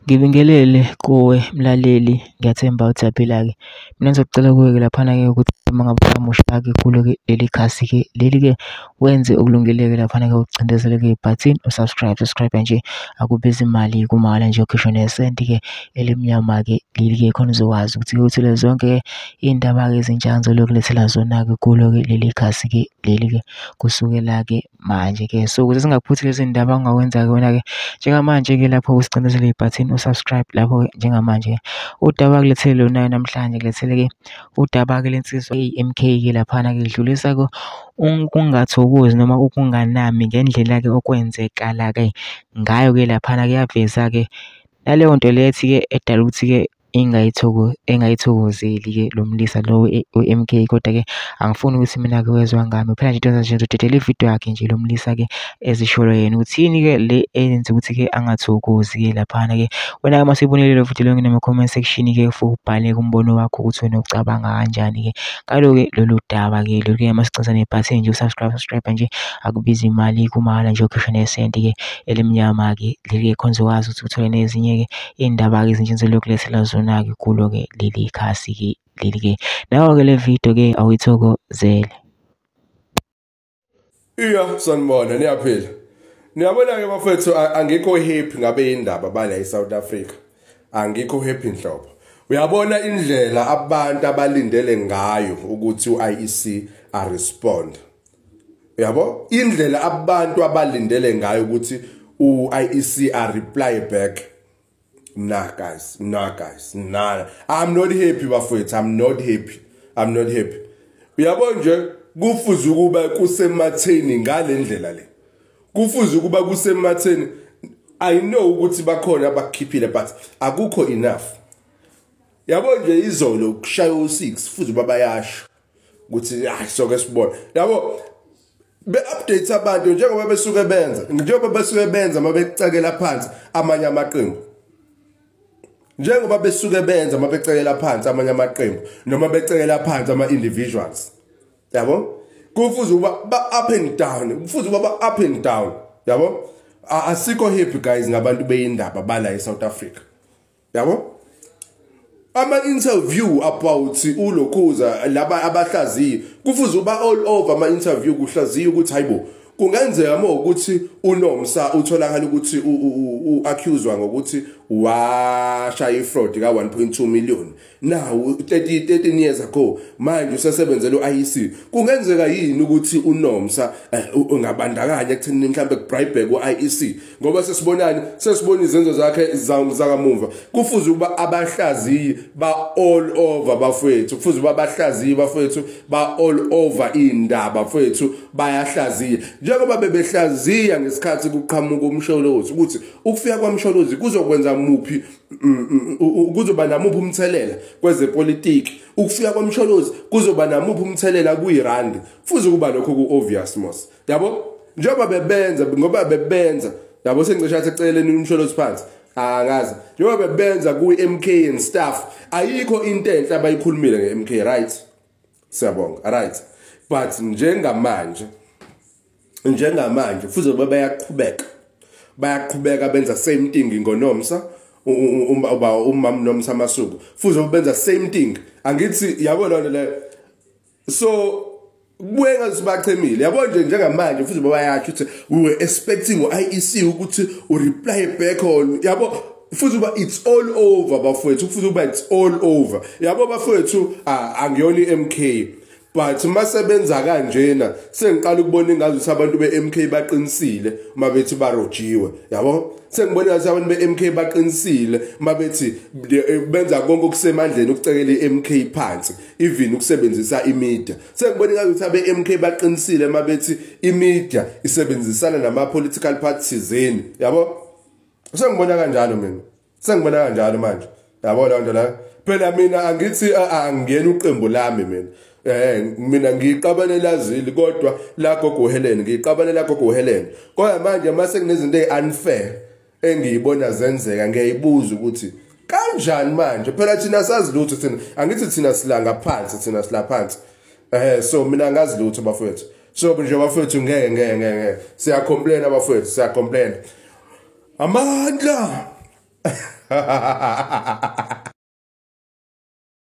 Ngibingelele kuwe mlaleli, ngiyathemba ukuthi uyaphila-ke. Mina ngizocela kuwe-ke laphana-ke ukuthi uma ngabe usamusha-ke kulo-ke leli khasi-ke leli-ke wenze okulungile-ke laphana-ke ucindezele-ke ibhathini u-subscribe, subscribe nje akubizi imali kumahhala nje ukhishwe nesenti-ke elimnyama-ke leli-ke khona uzokwazi ukuthi-ke uthole zonke iy'ndaba-ke ezintsha engizokulethela zona-ke kulo-ke leli khasi-ke leli-ke kusukela-ke manje-ke. So ukuze singakuphuthi lezi ndaba ongakwenza-ke wena-ke njengamanje-ke lapho usicindezele ibhathini u-subscribe lapho-ke njengamanje. Udaba akulethele lona namhlanje kulethele-ke udaba-ke lensizwa eyi-M_K-ke laphana-ke idlulisa-ke ukungathokozi noma ukunganami ngendlela-ke okwenzekala-ke ngayo-ke laphana-ke yaveza-ke naleyo nto le ethi-ke edala ukuthi-ke engayithokozeli-ke lo mlisa lo we-M_K kodwa-ke angifuni ukuthi mina-ke wezwa ngami. Phela nje into nje ngizodedela ividiyo yakhe nje lo mlisa-ke ezisholo yena ukuthi yini-ke le eyenza ukuthi-ke angathokozi-ke laphana-ke. Wena-ke uma usuyibonile leyo vidiyo leyo ngena kuma-comment section-ke ufike ubhale-ke umbono wakho ukuthi wena ucabanga kanjani-ke ngalo-ke lolu daba-ke lolu-ke. Masicinza nebhathini nje u-subscribe, subscribe nje akubizi imali kumahhala nje ukhishwe nesenti-ke elimnyama-ke leli-ke khona uzokwazi ukuthi uthole nezinye-ke iy'ndaba-ke ezintsha engizokulethela zona-ke kulo-ke leli khasi-ke leli-ke. Nayo-ke le video-ke awuyithokozele. Iya, sanibona, niyaphila. Niyabona ke bafethu, angikho happy ngabe indaba bala eSouth Africa. Angikho happy nhlobo. Uyabona indlela abantu abalindele ngayo ukuthi uIEC a respond. Uyabo? Indlela abantu abalindele ngayo ukuthi uIEC a reply back. Nah guys, nah guys, nah. I'm not happy bafethu, I'm not happy. I'm not happy. Uyabona nje kufuze ukuba kusematheni ngalendlela le. Kufuze ukuba kusematheni. I know ukuthi bakhona abakhiphile but akukho enough. Yabo nje izolo kushaya u6 futhi babayasho ukuthi hayi soke sibone. Yabo be update abantu njengoba besuke benza, njengoba besuke benza mabecekela phansi amanye amaqembu. Njengoba besuke benza mabecekela phansi amanye amaqembu noma becekela phansi ama individuals. Yabo? Kufuze ukuba ba up and down, kufuze ukuba ba up and down. Yabo? Asikho happy guys ngabantu beindaba bala eSouth Africa. Yabo? Ama interview about ulokhuza laba abahlaziyi kufuze uba all over ama interview kuhlaziya ukuthi hayibo kungenzeka uma ukuthi uNomsa utholakala ukuthi u-accused ngokuthi washaya ifraud ka 1.2 million now 13 years ago manje usesebenzela uIEC. Kungenzeka yini ukuthi uNomsa ungabandakanya ekutheni mhlambe kubribe kuIEC ngoba sesibonani sesibona izenzo zakhe zakamuva. Kufuze ukuba abahlaziyi ba all over bafethu, kufuze ukuba abahlaziyi bafethu ba all over indaba bafethu bayahlaziya njengoba bebehlaziya ngesikhathi kuqhamuka uMsholozi ukuthi ukufika kwaMsholozi kuzokwenza muphi kuzoba namuphi umthelela kwezepolitiki, ukufika kwaMsholozi kuzoba namuphi umthelela kuyiRand. Fuze kuba lokho ku-obvious mos. Yabo njengoba bebenza ngoba bebenza yabo sengicisha athi eceleni uMsholozi phansi angazi njengoba bebenza ku-MK and stuff ayikho into enhle abayikhulumile nge-MK, right? Siyabonga, right? But njengamanje fuze bayaqhubeka benza same thing ngoNomsa umama Nomsa Masuku fuze benza same thing. Angithi yabo lona le so kubuye ngathi bachemile yabo nje njengamanje fuze bayasho ukuthi we were expecting uIEC ukuthi u reply back on yabo futhi uba it's all over bafowethu, futhi uba it's all over yabo bafowethu. Angiyona iMK but masebenza kanjena sengiqala ukubona ingazi ukuthi abantu beMK baqinisile mabethi barojiwe. Yabo sengibona ngathi abantu beMK baqinisile mabethi benza konke okusemandleni ukucekela iMK phansi even ukusebenzisa imedia. Sengibona ngathi ukuthi abeMK baqinisile mabethi imedia isebenzisana nama political parties zeni. Yabo sengibona kanjalo mina, sengibona kanjalo manje. Yabo la nto la phela mina angithi angiyena uqembu lami mina. Mina ngiqabane lazili kodwa la gogo Helen ngiqabane la gogo Helen. Kodwa manje mase kunezinto eziunfair engiyibona zenzeka ngiyayibuza ukuthi kanjani manje phela thina sazi lutho thina angithi thina silanga phansi thina sila phansi. So mina ngazi lutho bafowethu. So nje bafowethu ngeke siya complain bafowethu, siya complain. Amandla.